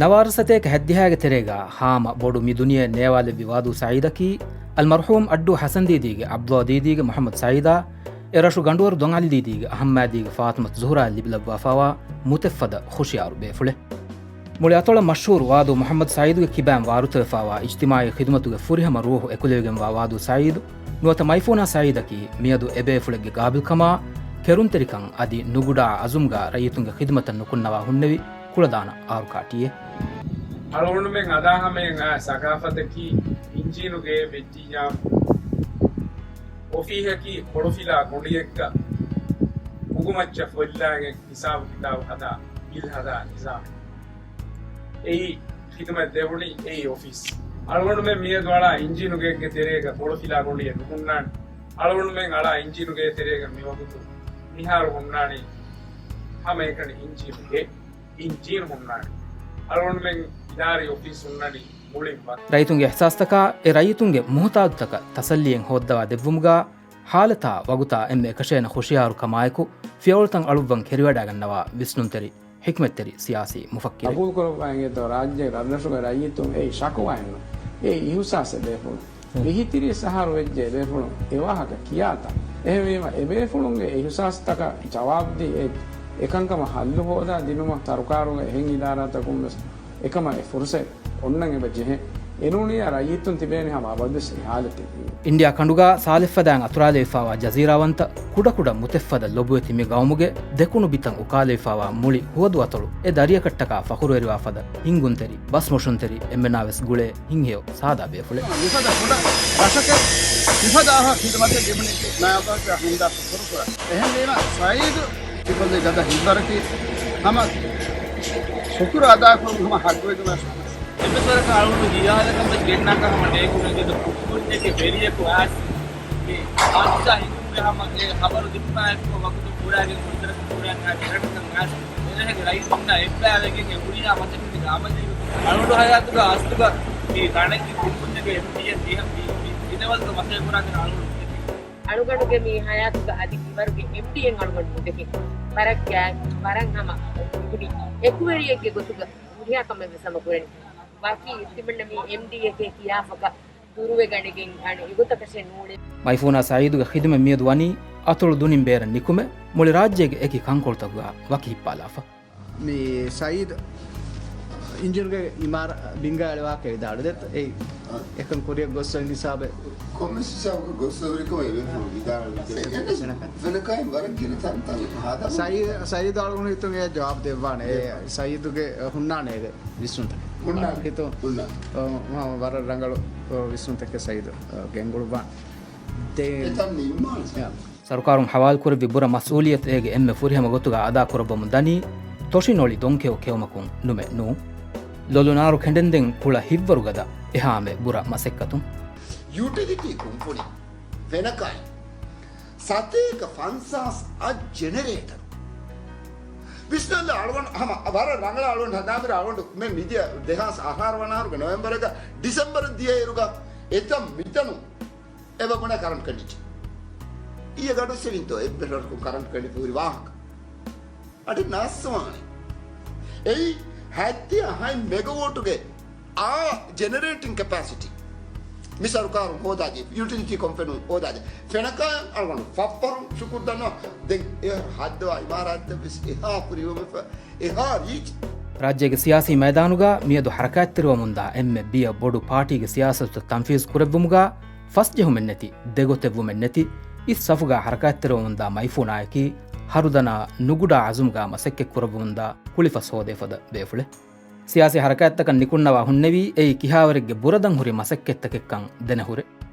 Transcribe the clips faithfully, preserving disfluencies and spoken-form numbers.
ނަވާރަސަތޭކަ ހައްދިހައިގެ ތެރޭގަ ހާމަ ބޮޑު މި ދުނިޔެ ނޭވާލެއްވި ވާދޫ ސައީދަކީ، އަލްމަރްޙޫމް އައްޑޫ ޙަސަން ދީދީގެ ޢަބްދުﷲ ދީދީގެ މުޙައްމަދު ސައީދާ، އެ ރަށު ގަނޑުވަރު ދޮން ޢަލީ ދީދީގެ އަޙައްމާދީގެ ފާތިމަތު ޒުހުރާއަށް ލިބިލައްވާފާވާ މުތެއްފަދަ ހުޝިޔާރު ބޭފުޅެއް. މުޅި އަތޮޅަށް މަޝްހޫރު ވާދޫ މުޙައްމަދު ސައީދުގެ ކިބައިން ވާރުތަވެފާވާ އިޖްތިމާޢީ ޚިދުމަތުގެ ފުރިހަމަ ރޫޙު އެކުލެވިގެންވާ ވާދޫ ސައީދު، ނުވަތަ މައިފޫނާ ސައީދަކީ މިއަދު އެބޭފުޅެއްގެ ގާބިލްކަމާ، ކެރުންތެރިކަން އަދި ނުގުޑާ ޢަޒުމްގާ ރައްޔިތުންގެ ޚިދުމަތަށް ނުކުންނަވާ ހުންނެވި ކުޅަދާނަ އާރުކާޓީއެއް. އަޅުގަނޑުމެން އަދާ ހަމަޔަށް އާ ސަގާފަތަކީ އިންޖީނުގެ ވެއްޖިއްޔާ އޮފީހަކީ ކޮޅުފިލާ ގޮނޑިއެއްގަ އުގުމައްޗަށް ފޮއްލާގެން ހިސާބު ކިތާބު ހަދާ، ބިލް ހަދާ ނިޒާމެއް. އެއީ ޚިދުމަތް ދެވުނީ އެއީ އޮފީސް. އަޅުގަނޑުމެން މިއަދު އަޅާ އިންޖީނު ގެއެއްގެ ތެރޭގަ ކޮޅުފިލާ ގޮނޑިއެއް ނުހުންނާނެ. އަޅުގަނޑުމެން އަޅާ އިންޖީނު ގެ ތެރޭގަ މިވަގުތު މިހާރު ހުންނާނީ ހަމައެކަނި އިންޖީނު ގެ، އިންޖީނު ހުންނާނެ. އަޅުގަނޑުމެން އިދާރީ އޮފީސް ހުންނަނީ މުޅިން ވަ. ރައްޔިތުންގެ އިޙްސާސްތަކާ އެ ރައްޔިތުންގެ މުހުތާޖުތަކަށް ތަސައްލީއެއް ހޯއްދަވާ ދެއްވުމުގާ ހާލަތާ ވަގުތާ އެންމެ އެކަށޭނަ ހުޝިޔާރުކަމާއެކު ފިޔަވަޅުތައް އަޅުއްވަން ކެރިވަޑައިގަންނަވާ ވިސްނުންތެރި، ޙިކްމަތްތެރި ސިޔާސީ މުފައްކިރެއް. ގަބޫލުކުރައްވާ އިނގޭތޯ ރާއްޖޭގެ ރަށްރަށުގެ ރައްޔިތުން އެއީ ޝަކުވާއެއްނު. އެއީ އިހުސާސެއް ބޭފުޅުން. މިހިތިރީސް އަހަރު ވެއްޖެ އެބޭފުޅުން އެވާހަކަ ކިޔާތާ. އެހެންވީމަ އެބޭފުޅުންގެ އިހުސާސްތަކަށް ޖަވާބުދީ އެ އެކަންކަމަށް ހައްލު ހޯދާ ދިނުމަށް ސަރުކާރުގެ އެހެން އިދާރާތަކުން ވެސް އެކަމަށް އެ ފުރުސަތު އޮންނަން އެބަ ޖެހޭ. އެނޫނީ ރައްޔިތުން ތިބޭނެ ހަމަ އަބަދުވެސް އެ ހާލަތެއް. އިންޑިއާ ކަނޑުގާ ސާލެއްފަދައިން އަތުރާލެވިފާވާ ޖަޒީރާވަންތަ ކުޑަކުޑަ މުތެއްފަދަ ލޮބުވެތި މި ގައުމުގެ ދެކުނު ބިތަށް އުކާލެވިފާވާ މުޅި ހުވަދު އަތޮޅު އެ ދަރިއަކަށްޓަކާ ފަޚުރުވެރިވާފަދަ ހިންގުންތެރި ބަސްމޮށުންތެރި އެންމެނާވެސް ގުޅޭ ހިތްހެޔޮ ސާދާ ބޭފުޅެއް. މިފަދަ ކުޑަ ރަށަކަށް މިފަދަ އަހަރު ޚިދުމަތެއް ލިބުނީ ނަޔާބާގެ ހުންދާ ޝުކުރުކުރަން. އެހެންވީމަ ސައީދު ތިކޮށްލި ގަދަ ހިތްވަރަކީ ހަމަ ޝުކުރު އަދާކުރުން ހަމަ ހައްގުވެގެންވާ ޝުކުރު. އެއްވެސް ވަރަކަށް އަޅުގަނޑު ހިޔާލަކަށް ވެސް ގެންނާކަށް ހަމަ ނޭނގުމެއް ގެދޮ ކުއްކުންޏެއްގެ ވެރިޔަކު އައިސް މި އާދިސާ ހިނގުމުގެ ހަމަ އެ ޚަބަރު ލިބުމާއެކު ވަގުތު ކުރާގެން ކުރިތަރަ ކުރާން އާ ދެރަކަށް އާސް އެރެހެގެ ރައީސުންނާ އެއްބައިވެގެން އެ ހުރިހާ މަސައްކަތެއް އަމަލީ އަޅުގަނޑު ހަޔާތުގަ އަސްލުގަ މި ރަނެއްގެ ކުއްކުންޏެއްގެ އެމްޑީއެ މި، މި، މި ލެވެލްގަ މަސައްކަތް ކުރާ ކަން އަޅުގަނޑު ނުދެކެ. އަޅުގަނޑުގެ މި ހަޔާތުގަ އަދި މިވަރުގެ އެމްޑީއެ އަޅުގަނޑު ނުދެކެ. ވަރަށް ގާތް، ވަރަށް ހަމަ މި އެކުވެރިއެއްގެ ގޮތުގަ ހުރިހާ ކަމެއް ވެސް ހަމަ ކުރަނީ. ވަކި ތިމަންނަ މި އެމްޑީއެކޭ ކިޔާފަކަ ދުރުވެގަނެގެން އަނެއް އެގޮތަކަށެއް ނޫޅޭ. މައިފޫނާ ސައީދުގެ ޚިދުމަތް މިއަދު ވަނީ އަތޮޅު ދުނިން ބޭރަށް ނިކުމެ، މުޅި ރާއްޖޭގެ އެކި ކަންކޮޅުތަކުގަ ވަކި ހިއްޕާލާފަ. މި ސައީދު އިންޖީނުގެ އިމާރާތް ބިންގާ އެޅުވާކަށް ވިދާޅުވި ދެއްތަ؟ އެއީ އެކަން ކުރިއަށް ގޮއްސަން ހިސާބެއް. ކޮންމެސް ހިސާބަކަށް ގޮއްސަވެރިކަމަށް އެބޭފުޅުން ވިދާޅުވި ދެއްތަ؟ ފެނަކައިން ވަރަށް ގިނަ ތަންތަން ހާދަ. ސައީ-، ސައީދު އަޅުގަނޑު ހިތުން އެ ޖަވާބު ދެއްވާނެ. އެ ސައީދުގެ ހުންނާނެ އޭގެ ވިސްނުންތަކެއް. ހުންނާނެ. ހިތު-، ހުންނާނެ. އ، މަ-، ވަރަށް ރަނގަޅު، އ، ވިސްނުންތަކެއް ސައީދު، އ، ގެންގުޅުއްވާނެ. ދެ-، އެތަން ނިންމާނެ. ޔާ. ސަރުކާރުން ހަވާލުކުރެއްވި ބުރަ މަސްއޫލިއްޔަތު އޭގެ އެންމެ ފުރިހަމަ ގޮތުގަ އަދާކުރައްވަމުން ދަނީ، ތޮށި ނޮޅި ދޮންކެޔޮ ކެއުމަކުން ނުމެ ނޫން. ލޮލު ނާރު ކެނޑެންދެން ކުޅަ ހިތްވަރުގަދަ އެހާމެ ބުރަ މަސައްކަތުން. ޔޫޓިލިޓީ ކުންފުނި ފެނަކައި ސަތޭކަ ފަންސާސް އަށް ޖެނެރޭޓަރު. ވިސްނަލް އަޅުގަނޑު ހަމަ ވަރަށް ރަނގަޅަށް އަޅުގަނޑު ހަދާމިރ އަޅުގަނޑު މެ މިދިޔަ ދެހާސް އަހާރަ ވަނަ އަހަރުގެ ނޮވެމްބަރުގަ ޑިސެމްބަރު ދިޔައިރުގަ އެތަން މިތަނުން އެބަ ބުނާ ކަރަންޓް ކަނޑިއްޖެ. އިއްޔެ ގަޑުއްސެވިންތޯ އެއްވެސް ރަށަކުން ކަރަންޓް ކަނޑިފަ ހުރި ވާހަކަ. އަޑި ނާއްސަވާނެ. އެއީ ހަތްދިހަ ހަތް މެގަވޯޓުގެ އާ ޖެނެރޭޓިން ކެޕޭސިޓީ. މި ސަރުކާރުން ހޯދާޖެ، ޔޫޓިލިޓީ ކޮމްޕެނީން ހޯދާޖެ. ފެނަކައި އަޅުގަނޑު ފަށްފަހުން ޝުކުރު ދަންނަވަން. ދެން އެ ހައްދަވާ އިމާރާތްތައް ވެސް އެހާ ކުރިވަމެފަ، އެހާ ރީޗް. ރާއްޖޭގެ ސިޔާސީ މައިދާނުގަ މިއަދު ހަރަކާތްތެރިވަމުންދާ އެންމެ ބިޔަ ބޮޑު ޕާޓީގެ ސިޔާސަތުތައް ތަންފީޒު ކުރެއްވުމުގަ ފަސްޖެހުމެއްނެތި، ދެގޮތެއްވުމެއްނެތި، އިސް ސަފުގަ ހަރަކާތްތެރިވަމުންދާ މައިފޫނާއަކީ ހަރުދަނާ ނުގުޑާ އަޒުމްގަ މަސައްކަތް ކުރައްވަމުންދާ ކުޅިފަސް ހޯދޭ ފަދަ ބޭފުޅެއް. ސިޔާސީ ހަރަކާތްތަކަށް ނިކުންނަވާ ހުންނެވީ އެއީ ކިހާވަރެއްގެ ބުރަދަން ހުރި މަސައްކަތްތަކެއްކަން ދެނެހުރެ.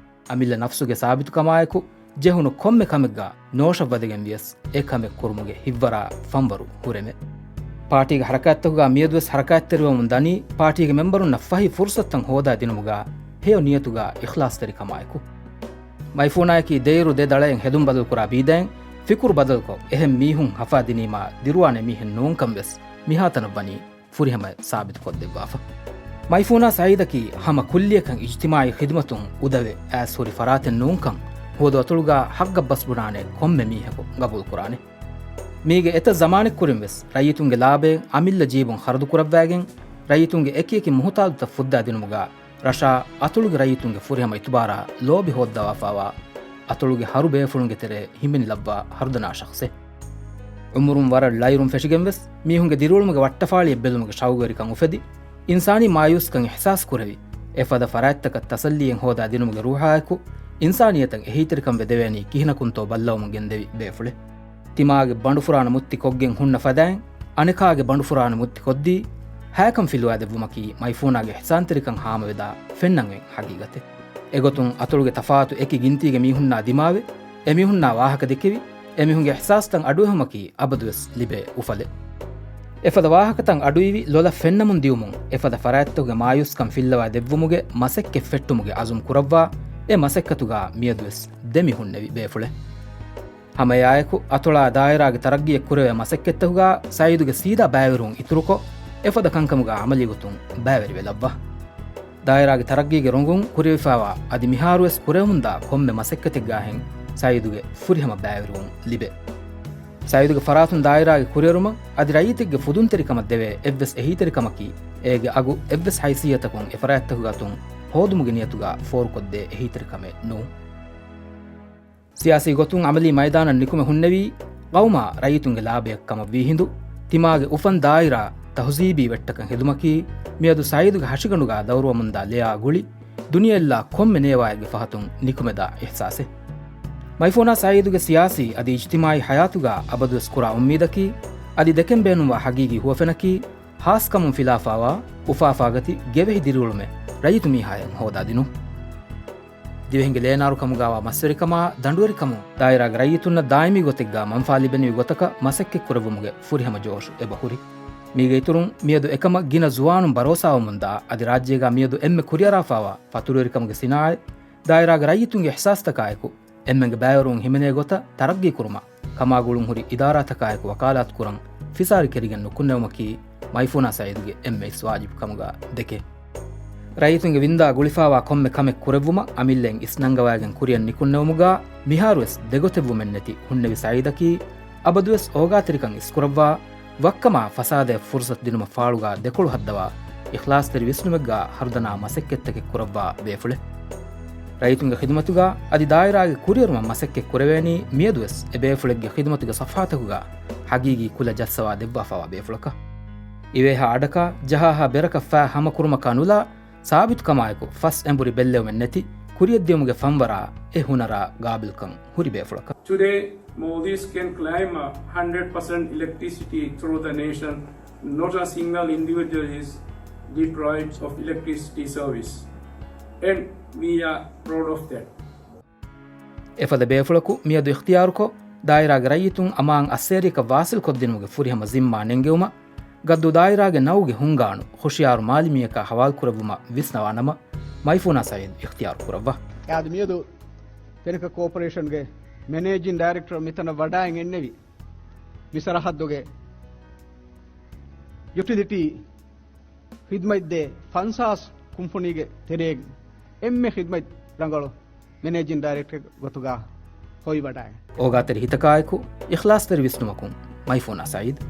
އަމިއްލަ ނަފްސުގެ ސާބިތުކަމާއެކު ޖެހުނު ކޮންމެ ކަމެއްގަ ނޯޝަށް ވަދެގެން ވިޔަސް އެ ކަމެއް ކުރުމުގެ ހިތްވަރާ ފަންވަރު ހުރެމެ. ޕާޓީގެ ހަރަކާތްތަކުގަ މިއަދުވެސް ހަރަކާތްތެރިވަމުން ދަނީ ޕާޓީގެ މެމްބަރުންނަށް ފަހި ފުރުސަތުތައް ހޯދާ ދިނުމުގަ ހެޔޮ ނިޔަތުގަ އިޚްލާޞްތެރިކަމާއެކު. މައިފޫނާއަކީ ދެއިރު ދެ ދަޅައެއް ހެދުން ބަދަލުކުރާ ބީދައިން ފިކުރު ބަދަލުކޮށް، އެހެން މީހުން ހަފާ ދިނީމާ ދިރުވާނެ މީހެއް ނޫންކަން ވެސް މިހާތަނަށް ވަނީ ފުރިހަމަޔަށް ސާބިތުކޮށްދެއްވާފަ. މައިފޫނާ ސައީދަކީ ހަމަ ކުއްލިއަކަށް އިޖްތިމާޢީ ޚިދުމަތުން އުދަވެ އައިސް ހުރި ފަރާތެއް ނޫންކަން، ހުވަދު އަތޮޅުގަ ޙައްޤަށް ބަސް ބުނާނެ ކޮންމެ މީހަކު ގަބޫލުކުރާނެ. މީގެ އެތައް ޒަމާނެއް ކުރިން ވެސް ރައްޔިތުންގެ ލާބައެއް އަމިއްލަ ޖީބުން ޚަރަދު ކުރައްވައިގެން، ރައްޔިތުންގެ އެކިއެކި މުހުތާޖުތައް ފުއްދާ ދިނުމުގަ ރަށާ އަތޮޅުގެ ރައްޔިތުންގެ ފުރިހަމަ އިތުބާރާ ލޯބި ހޯއްދަވާފާވާ އަތޮޅުގެ ހަރު ބޭފުޅުންގެ ތެރޭ ހިމެނިލައްވާ ހަރުދަނާ ޝަޚްސެއް. އުމުރުން ވަރަށް ޅައިރުން ފެށިގެންވެސް މީހުންގެ ދިރިއުޅުމުގެ ވައްޓަފާޅިއެއް ބެލުމުގެ ޝައުގުވެރިކަން އުފެދި، އިންސާނީ މާޔޫސްކަން އިޙްސާސް ކުރެވި، އެފަދަ ފަރާތްތަކަށް ތަސައްލީއެއް ހޯދާ ދިނުމުގެ ރޫޙާއެކު، އިންސާނިއްޔަތަށް އެހީތެރިކަން ވެ ދެވޭނީ ކިހިނަކުންތޯ ބައްލަވަމުން ގެންދެވި ބޭފުޅެއް. ތިމާގެ ބަނޑުފުރާނަ މުއްތި ކޮށްގެން ހުންނަ ފަދައިން، އަނެކާގެ ބަނޑުފުރާނަ މުއްތި ކޮށްދީ، ހައިކަން ފިލުވާދެއްވުމަކީ މައިފޫނާގެ އިޙްސާންތެރިކަން ހާމަވެދާ ފެންނަން އޮތް ހަގީގަތެއް. އެގޮތުން އަތޮޅުގެ ތަފާތު އެކި ގިންތީގެ މީހުންނާ ދިމާވެ، އެމީހުންނާ ވާހަކަ ދެކެވި، އެމީހުންގެ އިޙްސާސްތައް އަޑުއެހުމަކީ އަބަދުވެސް ލިބޭ އުފަލެއް. އެފަދަ ވާހަކަތައް އަޑުއިވި ލޮލަށް ފެންނަމުން ދިއުމުން، އެފަދަ ފަރާތްތަކުގެ މާޔޫސްކަން ފިއްލަވާ ދެއްވުމުގެ މަސައްކަތް ފެއްޓުމުގެ އަޒުމް ކުރައްވާ، އެ މަސައްކަތުގަ މިއަދުވެސް ދެމި ހުންނެވި ބޭފުޅެއް. ހަމައެއާއެކު، އަތޮޅާ ދާއިރާގެ ތަރައްގީއެއް ކުރެވޭ މަސައްކަތްތަކުގަ ސައީދުގެ ސީދާ ބައިވެރިވުން އިތުރުކޮށް، އެފަދަ ކަންކަމުގަ އަމަލީގޮތުން ބައިވެރިވެލައްވާ. ދާއިރާގެ ތަރައްގީގެ ރޮނގުން ކުރެވިފާވާ އަދި މިހާރުވެސް ކުރެވެމުންދާ ކޮންމެ މަސައްކަތެއްގާހެން ސައީދުގެ ފުރިހަމަ ބައިވެރިވުން ލިބޭ. ސައީދުގެ ފަރާތުން ދާއިރާގެ ކުރިއެރުމަށް އަދި ރައްޔިތެއްގެ ފުދުންތެރިކަމަށް ދެވޭ އެއްވެސް އެހީތެރިކަމަކީ، އޭގެ އަގު އެއްވެސް ހައިސިއްޔަތަކުން އެފަރާތްތަކުގެ އަތުން ހޯދުމުގެ ނިޔަތުގަ ފޯރުކޮށްދޭ އެހީތެރިކަމެއް ނޫން. ސިޔާސީ ގޮތުން އަމަލީ މައިދާނަށް ނިކުމެ ހުންނެވީ، ޤައުމާ ރައްޔިތުންގެ ލާބަޔަށް ކަމަށްވީ ހިނދު، ތިމާގެ އުފަން ދާއިރާ ތަހުޒީބީ ވެއްޓަކަށް ހެދުމަކީ، މިއަދު ސައީދުގެ ހަށިގަނޑުގަ ދައުރުވަމުންދާ ލެޔާ ގުޅި، ދުނިޔެއްލާ ކޮންމެ ނޭވާއެއްގެ ފަހަތުން ނިކުމެދާ އިޙްސާސެއް. މައިފޫނާ ސައީދުގެ ސިޔާސީ އަދި އިޖްތިމާޢީ ޙަޔާތުގަ އަބަދުވެސް ކުރާ އުއްމީދަކީ، އަދި ދެކެން ބޭނުންވާ ހަގީގީ ހުވަފެނަކީ، ހާސްކަމުން ފިލާފާވާ، އުފާފާގަތި ގެވެހި ދިރިއުޅުމެއް ރައްޔިތު މީހާޔަށް ހޯދާދިނުން. ދިވެހިންގެ ލޭނާރުކަމުގައިވާ މަސްވެރިކަމާ ދަނޑުވެރިކަމުން ދާއިރާގެ ރައްޔިތުންނަށް ދާއިމީ ގޮތެއްގަ މަންފާ ލިބެނިވި ގޮތަކަށް މަސައްކަތްކުރެއްވުމުގެ ފުރިހަމަ ޖޯޝް އެބަހުރި. މީގެ އިތުރުން މިއަދު އެކަމަށް ގިނަ ޒުވާނުން ބަރޯސާވަމުންދާ އަދި ރާއްޖޭގަ މިއަދު އެންމެ ކުރިއަރާފާވާ ފަތުރުވެރިކަމުގެ ސިނާއަތް، ދާއިރާގެ ރައްޔިތުންގެ އިޙްސާސްތަކާއެކު، އެންމެންގެ ބައިވެރިވުން ހިމެނޭ ގޮތަށް ތަރައްގީކުރުމަށް ކަމާގުޅުންހުރި އިދާރާތަކާއެކު ވަކާލާތުކުރަން ފިސާރިކެރިގެން ނުކުންނެވުމަކީ މައިފޫނާ ސައީދުގެ އެންމެ އިސް ވާޖިބު ކަމުގަ ދެކޭ. ރައްޔިތުންގެ ވިންދާ ގުޅިފާވާ ކޮންމެ ކަމެއް ކުރެއްވުމަށް އަމިއްލައިން އިސް ނަންގަވައިގެން ކުރިއަށް ނިކުންނެވުމުގަ މިހާރުވެސް ދެގޮތެއްވުމެއްނެތި ހުންނެވި ސައީދަކީ އަބަދުވެސް އޯގާތެރިކަން އިސްކުރައްވާ، ވައްކަމާ ފަސާދަޔަށް ފުރުސަތު ދިނުމަށް ފާޅުގަ ދެކޮޅު ހައްދަވާ، އިޚްލާޞްތެރި ވިސްނުމެއްގަ ހަރުދަނާ މަސައްކަތްތަކެއް ކުރައްވާ ބޭފުޅެއް. ރައްޔިތުންގެ ޚިދުމަތުގަ އަދި ދާއިރާގެ ކުރިއެރުމަށް މަސައްކަތް ކުރެވޭނީ މިއަދުވެސް އެބޭފުޅެއްގެ ޚިދުމަތުގެ ޞަފްޙާތަކުގަ ހަގީގީ ކުލަ ޖައްސަވާ ދެއްވާފާވާ ބޭފުޅަކަށް. އިވޭހާ އަޑަކާ ޖަހާހާ ބެރަކަށް ފައި ހަމަކުރުމަކާ ނުލާ، ސާބިތުކަމާއެކު ފަސް އެނބުރި ބެއްލެވުމެއް ނެތި، ކުރިއަށްދިޔުމުގެ ފަންވަރާ އެ ހުނަރާ ގާބިލްކަން ހުރި ބޭފުޅަކަށް. Today, Maldives can claim a hundred percent electricity through the nation. Not a single individual is deprived of electricity service. And we are proud of that. އެފަދަ ބޭފުޅަކު މިއަދު އިޚްތިޔާރުކޮށް، ދާއިރާގެ ރައްޔިތުން އަމާން އައްސޭރިއަކަށް ވާސިލްކޮށްދިނުމުގެ ފުރިހަމަ ޒިންމާ ނެންގެވުމަށް، ގައްދޫ ދާއިރާގެ ނައުގެ ހުންގާނު ހުޝިޔާރު މާލިމީއަކާ ހަވާލުކުރެއްވުމަށް ވިސްނަވާނަމަ، މައިފޫނާ ސައީދު އިޚްތިޔާރު ކުރައްވާ. އަދި މިއަދު ޓެނެކަ ކޯޕަރޭޝަންގެ މެނޭޖިން ޑައިރެކްޓަރ މިތަނަށް ވަޑައިގެންނެވި، މި ސަރަހައްދުގެ ޔުޓިލިޓީ ޚިދުމަތްދޭ ފަންސާސް ކުންފުނީގެ ތެރޭގެ އެންމެ ޚިދުމަތް ރަނގަޅު މެނޭޖިން ޑައިރެކްޓަރ ގޮތުގަ ހޮވިވަޑައި. އޯގާތެރި ހިތަކާއެކު، އިޚްލާޞްތެރި ވިސްނުމަކުން މައިފޫނާ ސައީދު